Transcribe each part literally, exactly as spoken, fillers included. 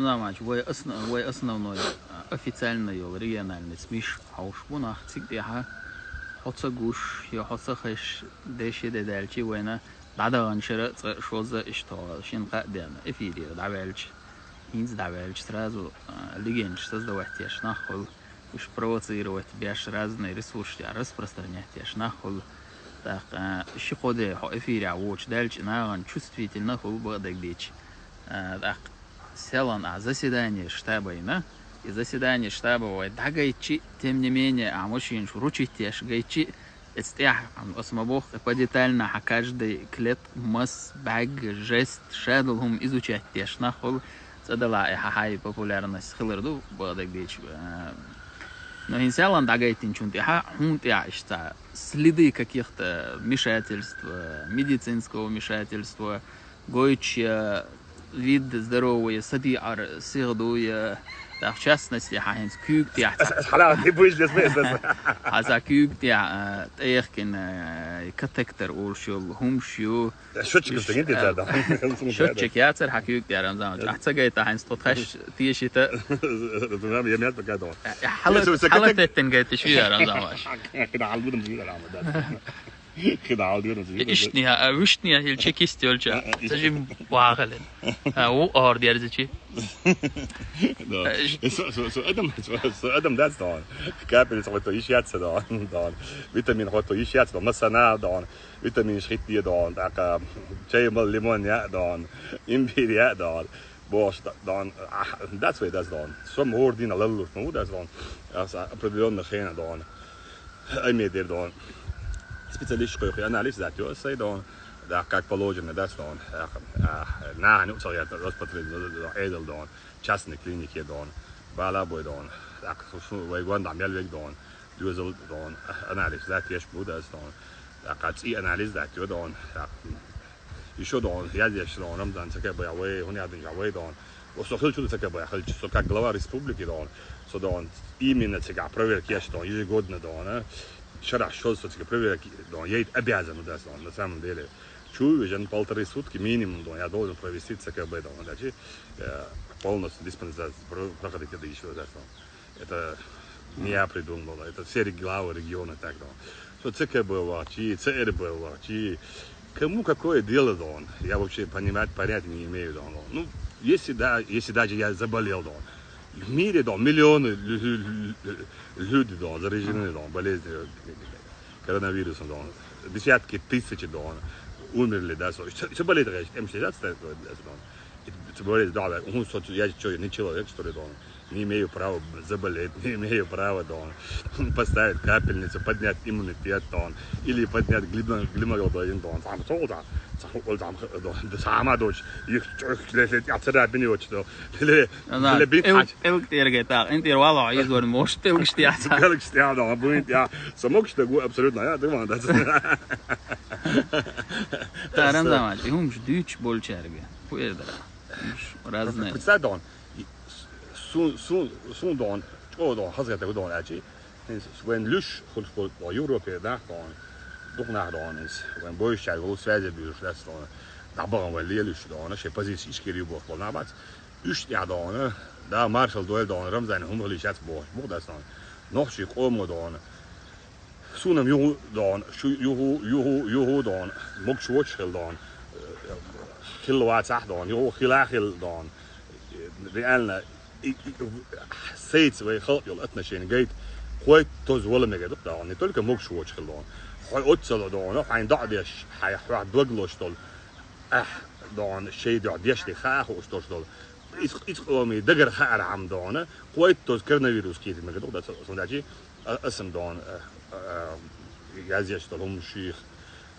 Замач, вай, осн- вай основной, а, официальный йола региональный смеш хьовш бу нах, цига тӀехьа хьо ца гуш, я хьо ца хеш, деши де даьлчи вайна дӀадагӀанчара цкъа шозза иштта шин кхаъ дена эфире дӀаваьлча, хӀинца дӀаваьлча, сразу, а, легендаш создавать еш нах хуьлу. Уьш провоцировать беш, разные ресурс тӀехь распространять еш нах хуьлу. ТӀаккха, а, ши-кхо де хьо эфирехь воцуш даьлча, нахана чувствительно хуьлу бакъдерг дийча. А, тӀаккха селан а заседание штаба йина. И заседание штаба вай дӀагайтчи, тем не менее, а машинаш вручить еш гайтчи, эца тӀехь, ам, аса ма боху, подетально хьан каждый клетка, мас, бӀаьг, жест, шадолу хӀума изучать деш нах хуьлу, цӀа дала и хьан хьай популярность хилар ду, бакъдерг дийча. Э, но хӀинца ялан дӀагайтинчун тӀехьа, хьун тӀехь иштта следы каких-то вмешательств, медицинского вмешательства, гойтуш я вид здоровья, садиъар сиха ду я, так, в частности, хьан хӀинца куьйга тӀехь ца- Ас, ас хьалха тӀе буьйш деза ма иза. Хьан ца куьйга тӀехь, а, тӀеяхкина, а, катектор олуш йолу хӀумаш ю. Счётчик Уьш, стегин а, тӀе да. Счётчик яцара хьан куьйга тӀехь, Рамзан? Ахь ца гайта хьайна тхо тхаьш тешита. Я мят пока дома. Хьала, Если у тебя хьала катек- теттина гайта шу я, Рамзан ваш. КхидӀа хьал будам зуьйра, Рамзан. КхидӀа хьал дира зуьйра. Иштния, а вуьштния хила чекист йолча. А, а, ца жим вахален. А, у ор дерзичи. Да. Э, ж- Со, со, со адам, со, со адам дац дон. Капельница хоть то ещё яц дон, дон. Витамин хоть то ещё яц дон. Масана дон. Витамин шхит дон. Так, а, чай мал лимон я дон. Имбирь я дон. Бохуш да-, дон. А, дац вай дац дон. Сом гӀор дина лаллуш, ну, дац дон. Аса определённо хена дон. Ай ме дер дон. Специалист кхойхи анализ дат йо, сай дон. Да, как положено, дац дон. А, а, нахана ю ца гӀерта, распотреб-, Ӏедал дон. Частный клинике дон. Бала бой дон. Так, су, су, вай гонда мел вег дон. Доьзал дон. Анализ дат еш бу дац дон. Так, а цӀий анализ дат йо дон. Так, ещё дон, я здесь дон, Рамзан ца кабая вай, хӀун я дин вай дон. Со хилчу ца кабая хилчу, со как глава республики дон. Со дон, именно цигахь проверка еш дон, ежегодно дон, а. Шарахь шозза со цига проверка дон, я это обязан у нас дон, на самом деле. Чу вижен полторы сутки минимум дон, я должен провести ЦКБ дон, да, чи, э, полностью диспансеризацию про-, проходить это ещё раз дон. Это не я придумал, это все рег-, главы региона так дон. Что ЦКБ вахчи, ЦРБ вахчи, кому какое дело дон? Я вообще понимать, понятия не имею дон. Ну, если да, если даже я заболел дон. В мире дон миллионы лю-, лю-, лю-, люди дон заражены дон болезнью коронавирусом дон. Десятки тысяч дон умерли, да, со. Что, что болеет, конечно, М шестьдесят стоит, да, дон. И, тем более, да, да, он со, я что, не человек, что ли, дон? Не имею права заболеть, не имею права, дон, поставить капельницу, поднять иммунитет, дон, или поднять глибно-, гемоглобин, дон. Сам сол, да, сам ол, сам, дон, да, сама дочь, их, чё, их, ле-, ле-, я царапины очень, дон. Ле-, ле-, Ана, ле-, бин тӀелг, ач. ТӀелг тӀергай тӀаккха. Эн тӀера валахь, изор мош тӀелгаш тӀехь ца. ТӀелгаш тӀехь, дон, буин тӀехь. Со могуш дагу абсолютно, я, дагу, да. Та, Рамзан вач, и хӀумаш дуьйцуш болчаьрга. ХӀу эр дара? ХӀумаш разные. Представь, дон, и су-, су-, сун, дон, чӀо, дон, хазгӀа дагу, дон, аьлчи. Вайн луьш, хуьлуш, хуьлуш, дон, Европе нах, дон, дукха нах, дон, вайн бойшачаьрга, связе буьйцуш лаьцна, дон, дӀабахана вайн лелуьйш, дон, шайн позиция ишкер ю бохуш болу нах бац. Уьш тӀехь дона, да, маршал дойла дона, Рамзана хӀума хилийчац бохуш, бу дас дона. Нохчий къомо дона. Сунам юху дона, шу юху, юху, юху дона. Могуш воч хил дона. Хил вацахь дона, юху хила хил дона. Реально, и, и, сайца вай халкъ йолу отношение гайта, кхойттоз вала мегар ду дона. Не только могуш воч хил дона. Хьой оццала дона, хьайн доӀа деш, хьай хьох дог лош долу. Ахь, дона, шайн дуьхьа дешниг хаа хууш долуш долу. Иза, иза къомий дагара хаархьама дона, кхойттоз коронавирус кхетар мегар ду, сан дачи, а, аса-м дона, а, а, язъеш долу хӀума шийх,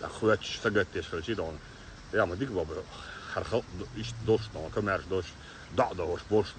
а, хоьттуш, сагатдеш хилчий дона. Я ма дика баба, хьара халкъ ду-, иштта долуш дона, комаьрша долуш, доӀа дохуш болуш